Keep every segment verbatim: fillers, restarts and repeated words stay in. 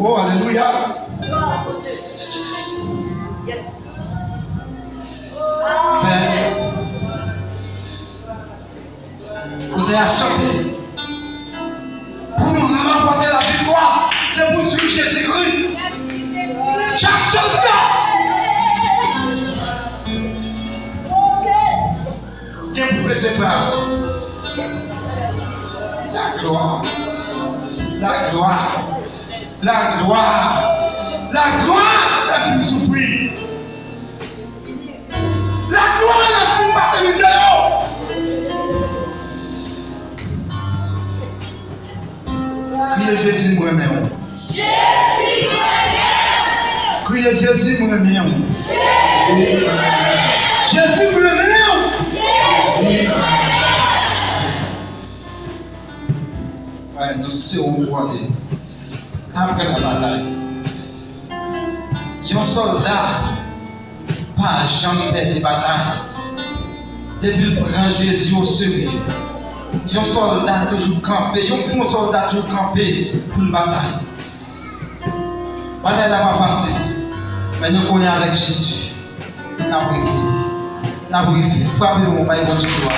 Oh, alelouya. Amen. Kote a chante. Pou nou ranpòte laviktwa, se pou swiv Jezikri. Chak sòlda gen pou peze pa. Laglwa. Laglwa. Laglwa. Laglwa lè fin soufri. Laglwa lè fin pase mizè yo. Kriye Jezi, m renmen w. Kriye Jezi, m renmen w. Jezi, m renmen w. Wè, nou se yon pwale. Apre labatay, yon sòlda pa janm pèdi batay. Depi l pran Jezi oserye, yon sòlda toujou kanpe, yon bon sòlda toujou kanpe pou l batay. Batay la pa fasil, men nou konnen avèk Jezi, n ap rive. N ap rive. Frape bon, bay Bondye glwa.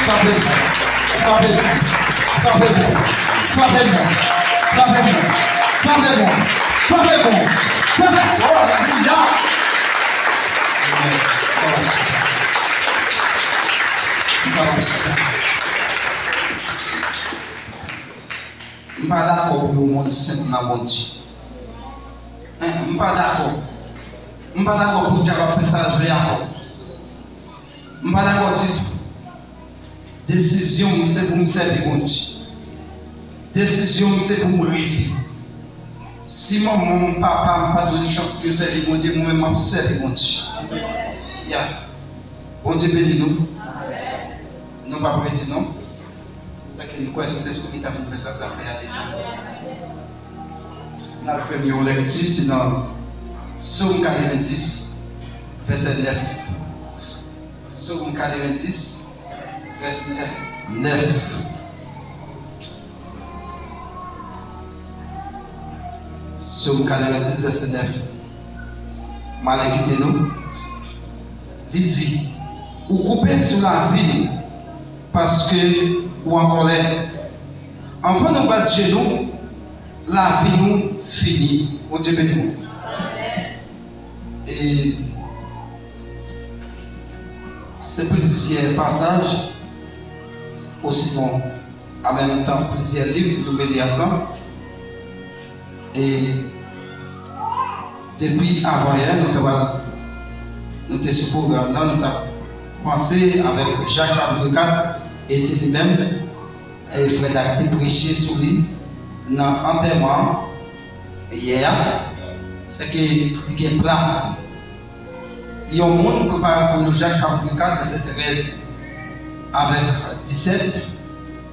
Frape bon. Frape bon. Frape bon. Alelouya. M pa dakò pou yon moun senp nan Bondye. Hein, m pa dakò. M pa dakò pou dyab ap fè sa l vle avè w. M pa dakò ditou. Desizyon m se pou m sèvi Bondye. Desizyon m se pou m rive. Si manman m, papa m pa t jwenn chans pou yo sèvi Bondye, mwen menm m ap sèvi Bondye. Ya. Bondye beni nou. Nou p ap rete non. Paske nou kwè Sentespri ki ta vin fè sa l ta fè a deja. N al fè yon lèkti, se nan Sòm katrevenndis, vèsè nèf. Sòm katrevenndis, vèsè nèf. Sòm katrevenndis, vèsè nèf. M ale kite nou. Li di, ou koupe sou lavi m, paske ou an kòlè. Anvan nou bat jenou, lavi nou fini. Bondye beni w. E se plizyè pasaj, osinon, an menm tan, plizyè liv nou mele ansanm. E depi avanyè, nou te, nou te sou pwogram nan, nou t ap panse avèk Jak chapit kat, e se li menm, e frè Dak te preche sou li nan antèman yè a, se ke li gen plas. Yon moun prepare pou nou Jak chapit kat, vèsè trèz avèk disèt,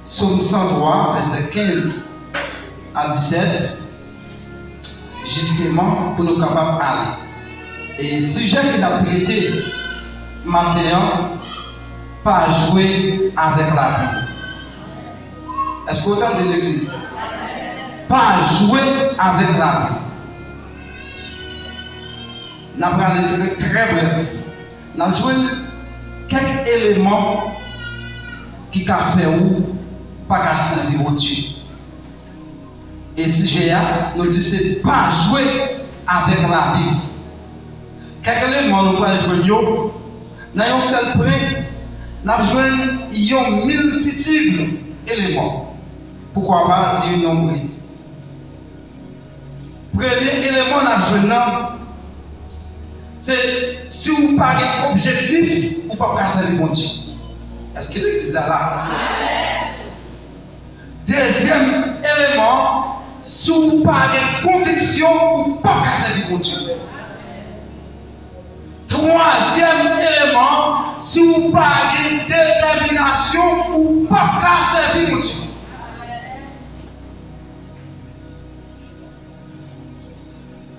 Sòm san twa, vèsè kenz a disèt, jisteman, pou nou kapab ale. E sijè ke n ap trete maten an, pa jwe avèk lavi. Èske w tande legliz? Pa jwe avèk lavi. N ap prale trè, trè brèf. N ap jwenn kèk eleman ki ka fè ou pa ka sèvi Bondye. E sijè a, nou di se pa jwe avèk lavi. Kèk eleman nou pral jwenn yo, nan yon sèl pwen, n ap jwenn yon miltitid eleman. Poukwa pa di yon briz. Premye eleman n ap jwenn nan, se si w pa gen objektif, ou p ap ka sèvi Bondye. Èske legliz la la? Dezyèm eleman, si w pa gen konviksyon, ou p ap ka sèvi Bondye. Twazyèm eleman, si w pa gen detèminasyon, ou p ap ka sèvi Bondye.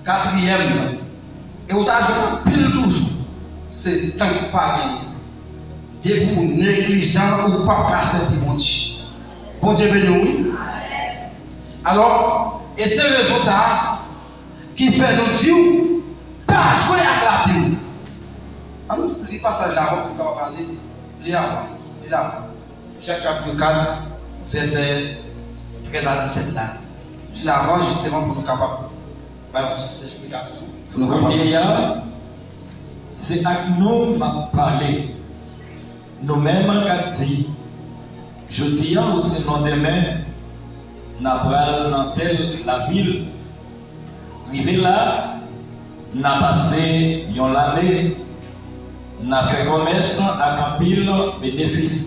Katriyèm nan, e ou ta jwenn anpil toujou, se tan k pa genyen. Depi w neglijan, ou p ap ka sèvi Bondye. Bondye beni w, wi. Alò, e se rezon sa a, ki fè nou di w pa jwe ak lavi w. Ann nou li pasaj la avan pou nou kapab ale. Li avan. Li la. Chak chapit kat, vèsè trèz a disèt la. Li la avan, jisteman, pou nou kapab bay yon ti esplikasyon. Pou nou kapab. Kounye a, se ak nou m ap pale. Nou menm k ap di, jodi a osinon demen, n a pral nan tèl lavil. Rive la, n a pase yon lane, n a fè kòmès ak anpil benefis.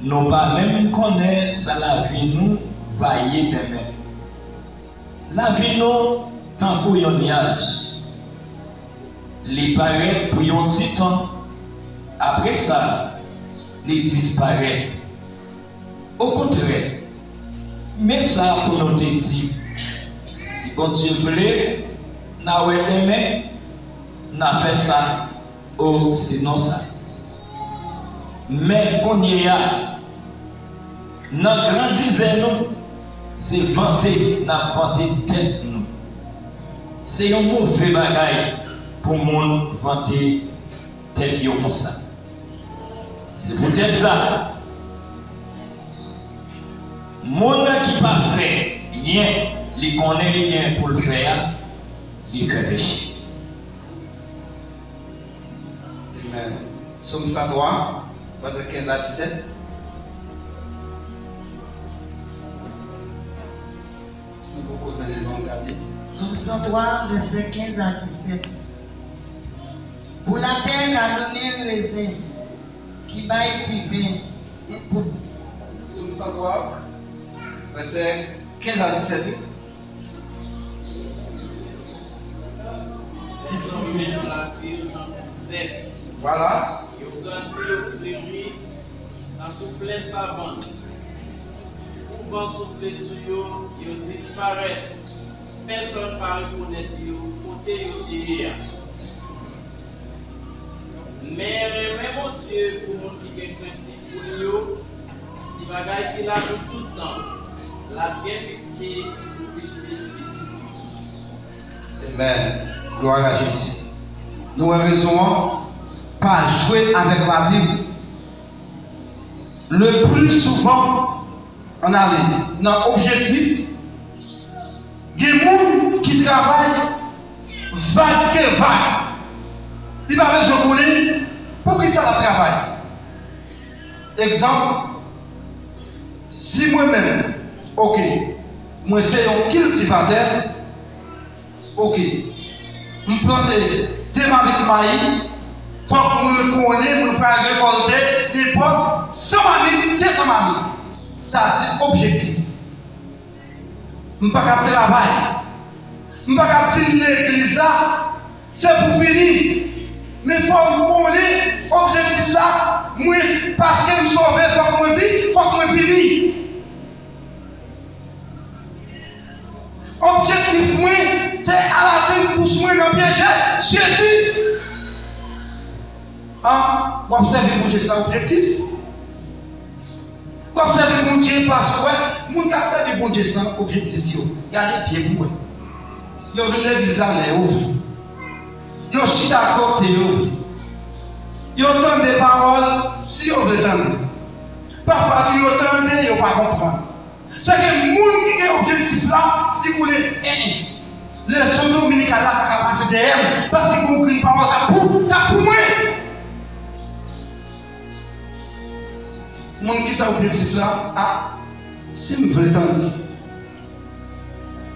Nou pa menm konnen sa lavi nou va ye demen. Lavi nou tankou yon nyaj. Li parèt pou yon ti tan. Apre sa, li disparèt. Okontrè, men sa pou nou te di, si Bondye vle, n a wè demen, n a fè sa, osinon sa. Men kounye a, nan grandizè nou, se vante n ap vante tèt nou. Se yon move bagay pou moun vante tèt yo konsa. Se poutèt sa, moun ki pa fè byen li konnen li gen pou l fè a, li fè peche. Amen. Sòm san twa, vèsè kenz a disèt. Si nou poko jwenn li, nou gade. Sòm san twa, vèsè kenz a disèt. Pou latè ka donnen rezen ki bay diven, pou Sòm san twa, vèsè kenz a disèt, wi. Lèzòm mennen lavi yo nan konsèt. Vwala. Yo grandi, yo flèri tankou flè savann. Kou van soufle sou yo, yo disparèt. Pèsonn pa rekonèt yo kote yo te ye a. Men renmen Bondye pou moun ki gen krentif pou li yo, se bagay ki la pou tout tan. L ap gen pitye pou pitit pitit li. Amen. Glwa a Jezi. Nou wè rezon an, pa jwe avèk lavi w. Le pli souvan, ann ale nan objektif. Gen moun ki travay vag ke vag. Li pa bezwen konnen poukisa l ap travay. Egzanp, si mwen menm, oke, mwen se yon kiltivatè, oke, m plante de mamit mayi, fòk mwen konnen mwen pral rekòlte nenpòt san mamit, de san mamit. Sa se objektif. M pa kab travay. M pa kab vin legliz la. Se pou fini. Men fò m konnen objektif la. Mwen, paske m sove, fòk mwen vi-, fòk mwen fini. Objektif mwen, se al atenn kous mwen nan pye Je-, Jezi. An, w ap sèvi Bondye san objektif? W ap sèvi Bondye paske w wè, moun k ap sèvi Bondye san objektif yo, gade byen pou wè. Yo vin legliz la lè yo vle. Yo chita kote yo vle. Yo tande pawòl si yo vle tande. Pafwa tou yo tande, yo pa konprann. Se ke moun ki gen objektif la, li konnen, en, en. Leson dominikal la pa ka pase dèyè m, paske gen yon grenn pawòl k ap pou, k ap pou mwen. Moun ki san objektif la, a, si m vle tande.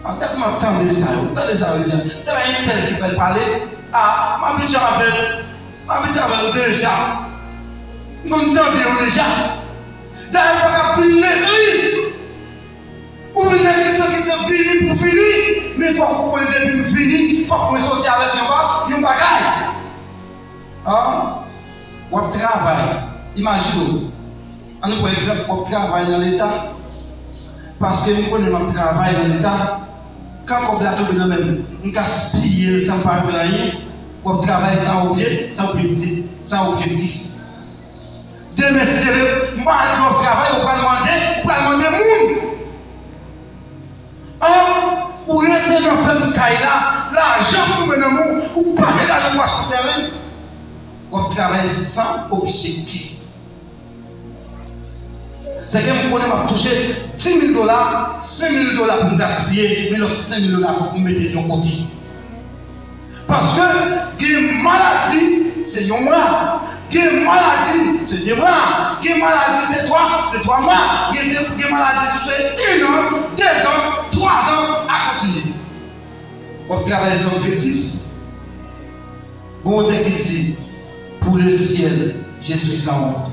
An tèt m ap tande sa yo, tande sa yo di a. Se pa entèl ki fè l pale, a, m abitye avè l, m abitye avè l deja. M konn tande yo deja. Dayè, ou pa ka vin legliz. Ou vin legliz san ke se vini pou vini, men fòk ou konnen depi m vini, fòk mwen soti avèk yon ba-, yon bagay. An, w ap travay. Imajine w. Ann nou pran egzanp, w ap travay nan Leta. Paske m konnen m ap travay nan Leta. Kan kòb la tonbe nan men m, m gaspiye l san m pa jwenn anyen. W ap travay san obje-, san objektif, san objektif. Demen, si Dye vle, m pral di w ap travay, ou pral mande, ou pral mande moun. An, ou rete nan fèm kay la, lajan tonbe nan men w, ou pa te ka jwenn w achte yon tèren. W ap travay san objektif. Sèke m konnen m ap touche dis mil dola, senk mil dola pou m gaspiye, men lòt senk mil dola fòk m mete l yon kote. Paske gen maladi, se yon mwa. Gen maladi, se de mwa. Gen maladi, se twa, se twa mwa. Gen, se, gen maladi, se en an, de zan, twa zan, a kontinye. W ap travay san objektif. Gon otè ki di, pour le ciel, je suis sans honte.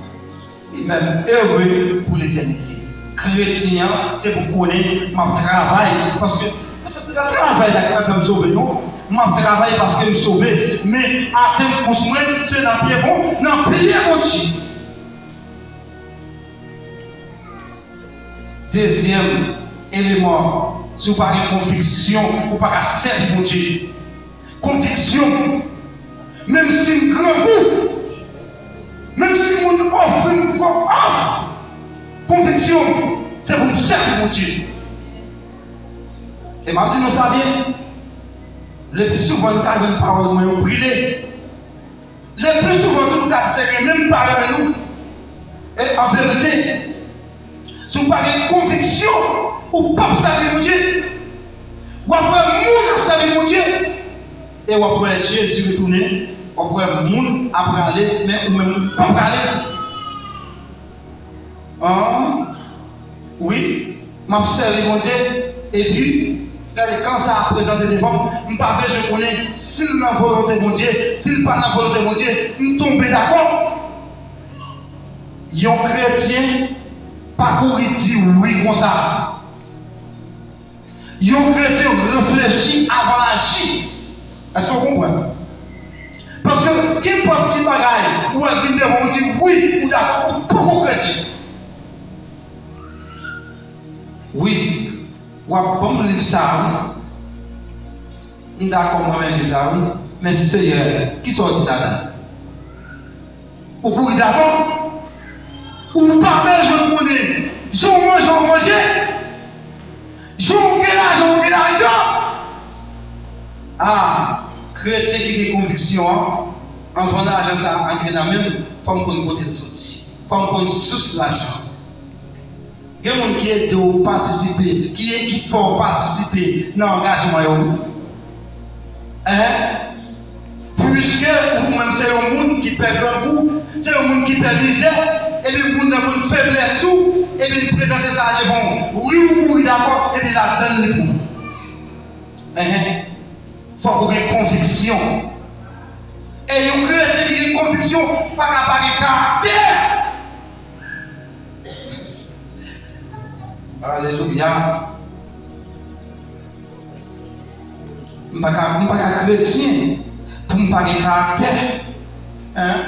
E menm, heureux pour l'éternité. Kretyen an, se pou konnen m ap travay, paske se pa travay la ki fè m sove, non. M ap travay paske m sove, men atenn kous mwen, se nan pye bon, nan pye Bondye. Dezyèm eleman, si w pa gen konviksyon, ou pa ka sèvi Bondye. Konviksyon. Menm si m grangou, menm si moun ofri m gwo òf, konviksyon, se pou m sèvi Bondye. E m ap di nou sa byen, le pli souvan n ka jwenn pawòl mwen yo brile. Le pli souvan tou, nou ka di se renmen m pa renmen nou. E an verite, si w pa gen konviksyon, ou p ap sèvi Bondye. W ap wè moun ap sèvi Bondye, e w ap wè Jezi retounen, w ap wè moun ap prale, men ou menm ou p ap prale. An, wi, m ap sèvi Bondye, epi, gade, kan sa ap prezante devan m, m pa bezwen konnen si l nan volonte Bondye, si l pa nan volonte Bondye, m tonbe dakò. Yon kretyen pa kouri di wi konsa. Yon kretyen reflechi avan l aji. Èske w konprann? Paske kenpòt ti bagay ou wè vin devan w, ou di wi, ou dakò, ou poko kretyen. Wi, w ap ban m liv sa a, wi. M dakò, m renmen liv la, wi. Men Seyè, kisa w di ladan l? Ou kouri dakò? Ou pa bezwen konnen jan w manje, w manje. Jan w gen lajan, w gen lajan. A, kretyen ki gen konviksyon an, anvan lajan sa a antre nan men m, fò m konn kote l soti. Fò m konn sous lajan. Gen moun ki ede w patisipe, ki, ki fè w patisipe nan angajman yo. Enhen. Piske ou menm se yon moun ki pè grangou, se yon moun ki pè mizè, epi moun nan konn feblès ou, epi l prezante sa devan w. Wi, ou kouri dakò, epi l ap tann li pou ou. Enhen. Fòk ou gen konviksyon. E yon kretyen ki gen konviksyon pa ka pa gen karaktè. Alelouya. M pa ka, m pa ka kretyen pou m pa gen karaktè. Hein?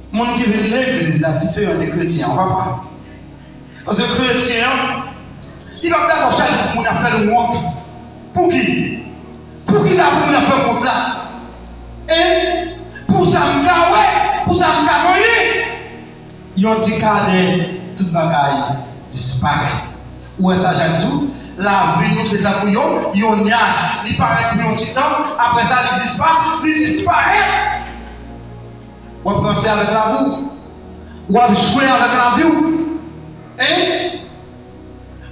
Moun ki vin legliz la diferan de kretyen an, papa. Paske kretyen an, li p ap dakò chak jou pou moun ap fè l wont. Pouki? Pouki la pou moun ap fè m wont la? E pou sa m ka wè, pou sa m ka manyen. Yon ti kadè, tout bagay disparèt. Ou wè sa Jak di w? Lavi nou se tankou yon, yon nyaj. Li parèt pou yon ti tan, apre sa li dispa, li disparèt. W ap ranse avèk lavi w. W ap jwe avèk lavi w. Hein?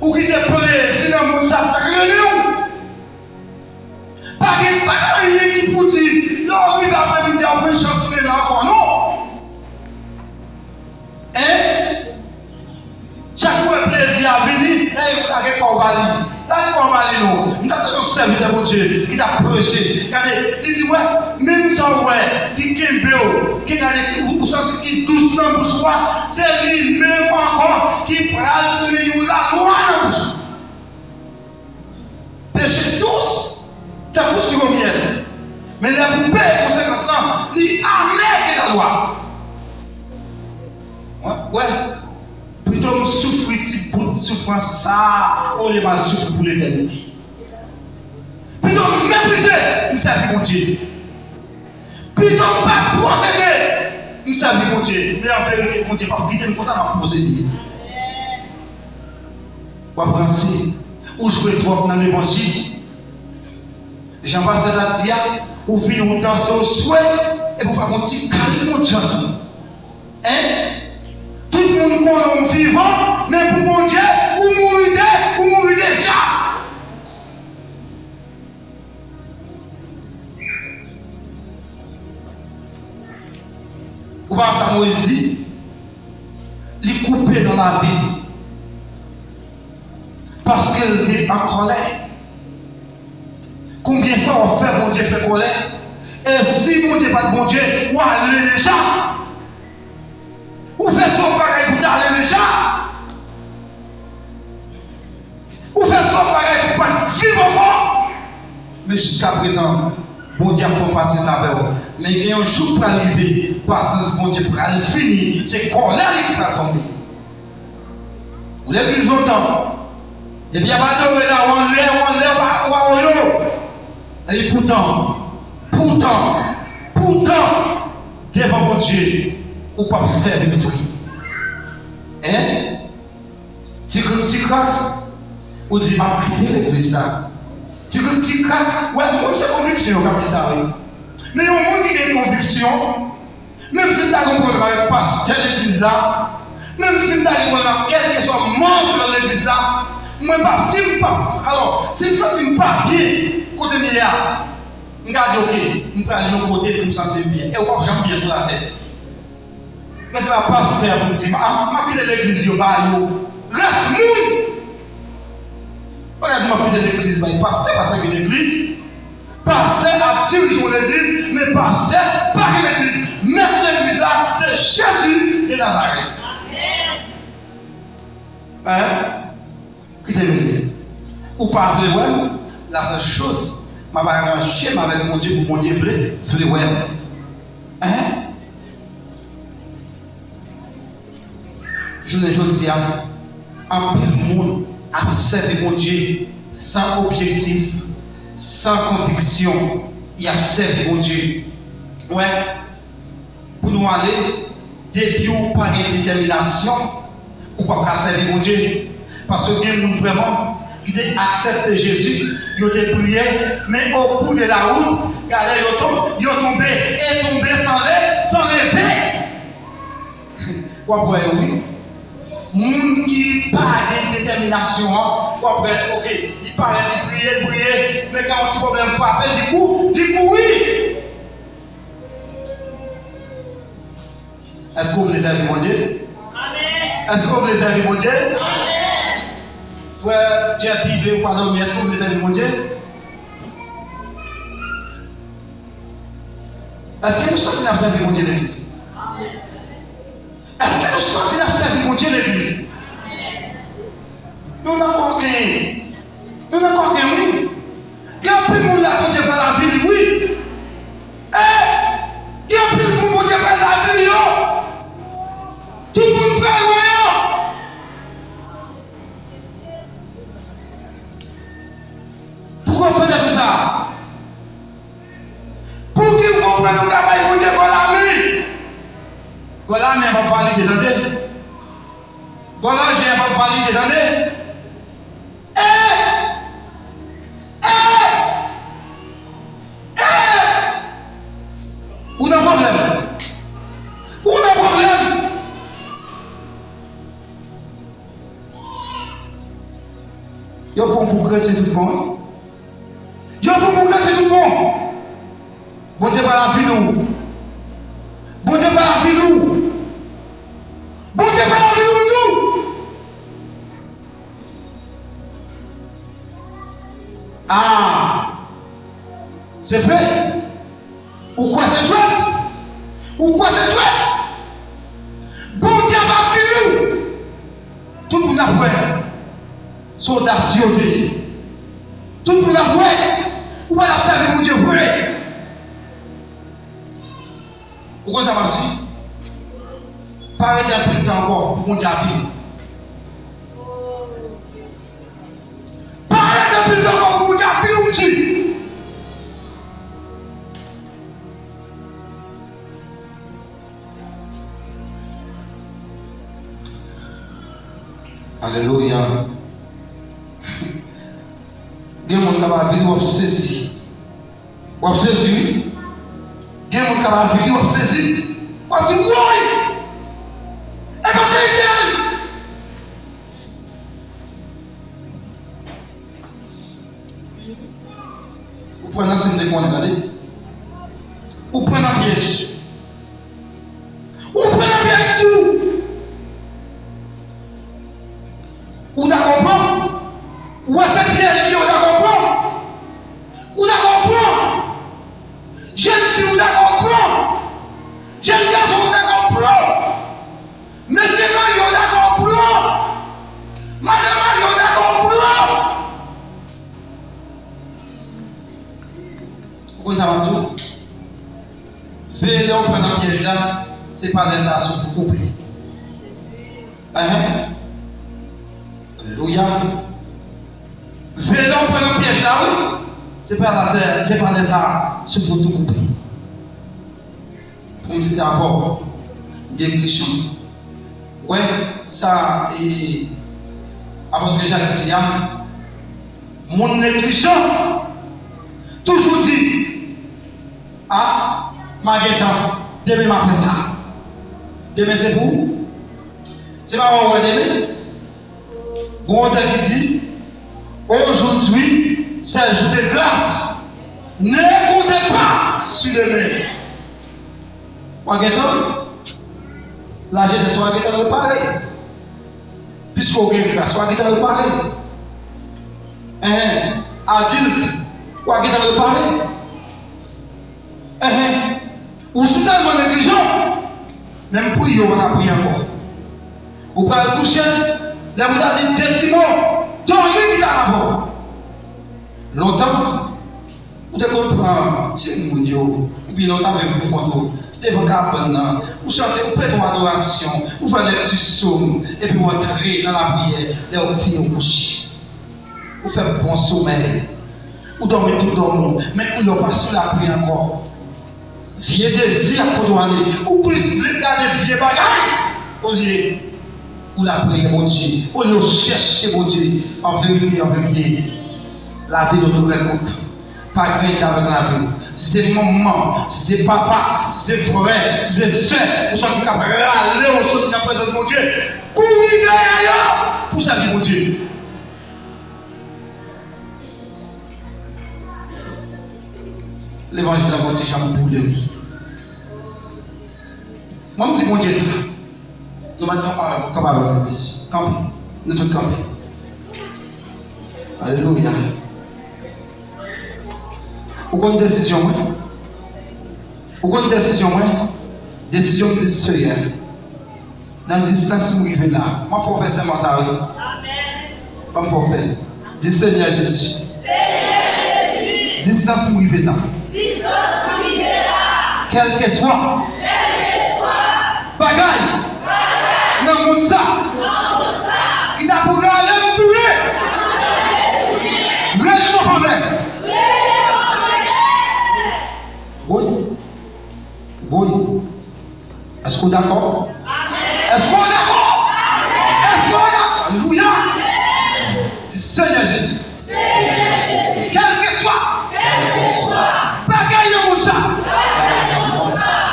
Ou kite plezi nan mond sa ap trennen w. Pa gen, pa gen anyen ki pou di, lè w rive aprèmidi a, ou pran chans tounen la ankò, non. Hein? Chak ou wè plezi a vini, ey, ou lage kò w ba li. Lage kò w ba li non. M t ap tann yon sèvitè Bondye ki t ap preche. Gade, li di, wè, menm sa w wè ki kenbe w, ki gade, ou, ou santi ki dous nan bouch ou a, se li menm ankò ki pral tounen yon lalwa nan bouch ou. Peche dous tankou siwo myèl, men lè pou peye konsekans lan, li amè ke lalwa. Wè, wè, pito m soufri ti bout soufrans sa a, olye m al soufri pou letènite. Pito m meprize, m sèvi Bondye. Pito m pa pwosede, m sèvi Bondye. Men an verite, Bondye p ap kite m konsa, m ap pwosede. W ap ranse, ou jwe twòp nan levanjil. Jan pastè ta di a, ou vini, ou danse, ou swe, epi ou pa gon ti kal Bondye tou. Hein? Tout moun konnen w vivan, men pou Bondye, ou mouri de, ou mouri deja. Ou pa wè sa Moyiz di? Li koupe nan lavi l paske l te an kòlè. Konbyen fwa w ap fè Bondye fè kòlè? E si Bondye pa t Bondye, w ale deja. Ou fè twòp bagay pou w t ale deja. Ou fè twòp bagay pou w pa t viv ankò. Men jiskaprezan, Bondye ap pran pasyans avè w. Men gen yon jou k pral rive, pasyans Bondye pral fini, se kòlè li ki pral tonbe. Legliz lontan, depi y ap adore la, w anlè, w anlè, w a, w a oyo. Epi poutan, poutan, poutan, devan Bondye, ou p ap sèvi l vre. Hein? Ti krik, ti krak, ou di, "M ap kite legliz la." Ti krik, ti krak, wè, moun se konviksyon yo k ap di sa, wi. Men yon moun ki gen konviksyon, menm si m ta gen pwoblèm avèk pastè legliz la, menm si m ta gen pwoblèm ak kèlkeswa manm nan legliz la, mwen p ap di m p ap, alò, si m santi m pa byen kote m ye a, m ka di, "Oke, m prale yon kote pou m santi m byen." E w p ap janm byen sou latè. Men se pa pastè a pou m di, "M a, m a kite legliz yo ba yo rès moun." Bagay di, "M ap kite legliz bay pastè, pastè gen legliz." Pastè ap dirije yon legliz, men pastè pa gen legliz. Mèt legliz la, se Jezi de Nazarèt. Hein? Kite m ye. Ou pa vle wè m? La sèl choz, m ap aranje m avèk Bondye pou Bondye vle, vle wè m. Hein? Jounen jodi a, anpil moun ap sèvi Bondye san objektif, san konviksyon. Y ap sèvi Bondye. Wè, pou nou ale, depi w pa gen detèminasyon, ou p ap ka sèvi Bondye. Paske gen moun vrèman ki te aksepte Jezi, yo te priye, men okou de la wout, gade yo ton-, yo tonbe, e tonbe san le-, san leve. W ap wè yo, wi. Moun ki pa gen detèminasyon an, w ap wè, oke, li parèt, li priye, li priye, men kan yon ti pwoblèm frape l, li kou-, li kouri. Èske w vle sèvi Bondye? Amèn. Èske w vle sèvi Bondye? Amèn. Frè Jerry, ou pa dòmi, èske w vle sèvi Bondye? Èske nou santi n ap sèvi Bondye legliz? Amèn. Èske nou santi n ap sèvi Bondye legliz? Amèn. Nou nan kòken. Nou nan kòken, wi. Gen anpil moun la, Bondye pral avili, wi. E, gen anpil moun, Bondye pral avili yo. Tout moun pral wè yo. Poukisa w fè tèt ou sa? Pouki w konprann ou ka bay Bondye gòl a men? Gòl a men an p ap valide, tande. Gòl a jen an p ap valide, tande. E! E! E! Ou nan pwoblèm. Ou nan pwoblèm. Yo pran w pou kretyen tout bon, wi. Yo pran w pou kretyen tout bon. Bondye pral avili w. Bondye pral avili w. Bondye pral avili w tou. Ah! Se vre. Ou kwè se jwèt? Ou kwè se jwèt? Bondye ap avili w. Tout moun ap wè se odasye w te ye. Tout moun ap wè ou pa t ap sèvi Bondye vre. Ou konn sa m ap di? Pa rete anpil tan ankò pou Bondye avili w. Pa rete anpil tan ankò pou Bondye avili w, m di. Alelouya. Gen moun k ap avili w, w ap sezi. W ap sezi, wi. Gen moun k ap avili, w ap sezi. W ap di, woy! E pa se Etel! Ou pran nan, si m te konnen, tande. Ou pran nan pyèj. Ou pran nan pyèj tou. Ou dakò pran? Ou wè se pyèj li ye, ou dakò pran? Ou dakò pran? Jèn fi, ou dakò pran? Jèn gason, ou dakò pran? Mesye marye, ou dakò pran? Madanm marye, ou dakò pran? Ou konn sa m ap di w? Veye lè w pran nan pyèj la, se pa lè sa a souf ou koupe. Amen. Alelouya. Veye lè w pran nan pyèj la, wi. Se pa la, se, se pa lè sa a souf ou tou koupe. Pou m fini avè w, m gen Kristian. Wè, sa, e, apot Jak di a, moun neglijan toujou di, a, m a gen tan, demen m a fè sa. Demen se pou ou. Se pa wè w wè demen. Gon otè ki di, aujourd'hui, c'est jour de grâce. Ne comptez pas sur demain. W a gentan, lajenès, w a gentan repare. Piske w gen gras, w a gentan repare. Enhen, adilt, w a gentan repare. Enhen, ou si tèlman neglijan, menm priye w pa ka priye ankò. Ou pral kouche, lè ou ta di de ti mo, dòmi ki ta avè w. Lontan, ou te konn pran timoun yo, oubyen lè w ta menm pou kont ou, devan kabann nan, ou chante, ou pete yon adorasyon, ou fè lèkti sòm, epi w antre nan lapriyè, lè w fini w kouche. Ou fè bon somèy. Ou dòmi tout dòmi w. Men kounye a w pa sou lapriyè ankò. Vye dezi ap pote w ale. Ou plis vle gade vye bagay olye ou lapriyè Bondye, olye w chèche Bondye. An verite, an verite, lavi nou tou trè kout. Pa griyen avèk lavi w. Si se manman, si se papa, si se frè, si se sè, ou santi k ap rale w soti nan prezans Bondye, kouri dèyè yo pou sèvi Bondye. Levanjil la gon ti jan boule wi. Mwen m di Bondye sa. Nou mèt kanpe avè nou plis. Kanpe. Nou tout kanpe. Alelouya. Ou konn desizyon mwen? Ou konn desizyon mwen? Desizyon m di Seyè. Nan distans m rive la. M ap fè w fè sèman sa wi. Ban m fè w fè l. Di Senyè Jezi. Distans m rive la. Kèlkeswa bagay nan mond sa ki ta pou rale m tounen, rele m anvan lè. Woy. Woy. Èske w dakò? Èske w dakò? Èske w dakò? Alelouya! Di Senyè Jezi. Kèlkeswa bagay nan mond sa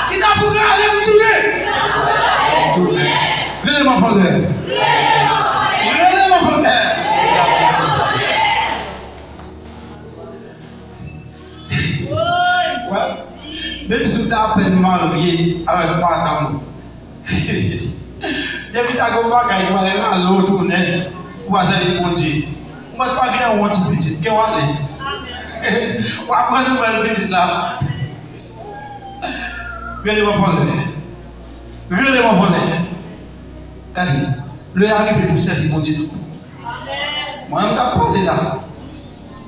ki ta pou rale m tounen, rele m anvan lè. Rele m anvan lè. Wè, menm si w te apèn marye avèk madanm ou, depi ta gen yon bagay ki pral rale w tounen, ou pa sèvi Bondye. Ou mèt pa gen yon ti pitit, ke w ale. W ap pran nouvèl pitit la. Rele m anvan lè. Rele m anvan lè. Gade, lè a rive pou sèvi Bondye tou. Mwen menm k ap pale la,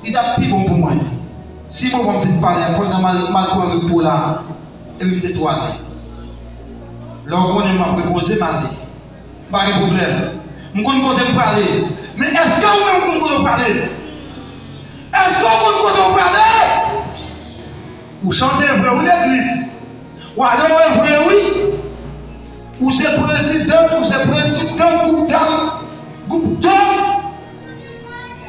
li t ap pi bon pou mwen si moman m fin pale a, pandan m al, m al pran repo la, epi m te tou ale. Lè w konnen m ap repoze, m ale. M pa gen pwoblèm. M konn kote m prale. Men èske ou menm ou konn kote w prale? Èske w konn kote w prale? Ou chante vre wi legliz. Ou adore vre wi. Ou se prezidan, ou se prezidan gwoup dam, gwoup dam.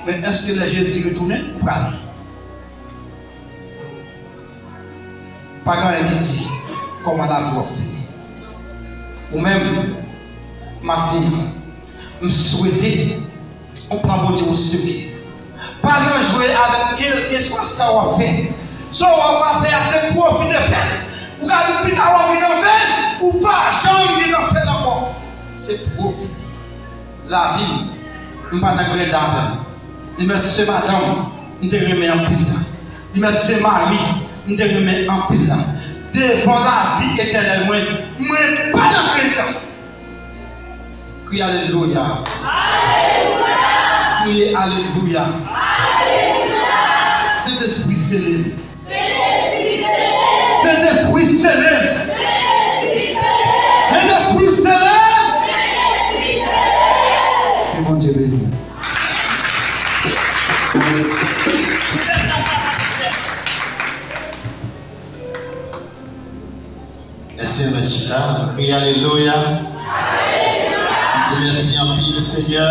Men èske lè Jezi retounen, ou prale? Pa gen anyen ki di kòman lavi w ap fini. Ou menm, m ap di, m swete ou pran Bondye o serye. Pa nan jwe avèk kèlkeswa sa w ap fè. Sa w ap fè a, se pwofite fè l. Ou ka di pita w ap gentan fè l, ou pa janm gentan fè l ankò. Se pwofite. Lavi m, m pa nan grenda avè l. Li mèt se madanm, m te renmen anpil la. Li mèt se mari, m te renmen anpil la. Devan lavi etènèl mwen, mwen pa nan grenda. Kriye alelouya. Kriye alelouya. Sentespri sele m. Sentespri sele m. Sentespri sele m. Ke Bondye beni w. Mèsi, nou mèt chita, nou kriye alelouya. Nou di mèsi anpil, Senyè.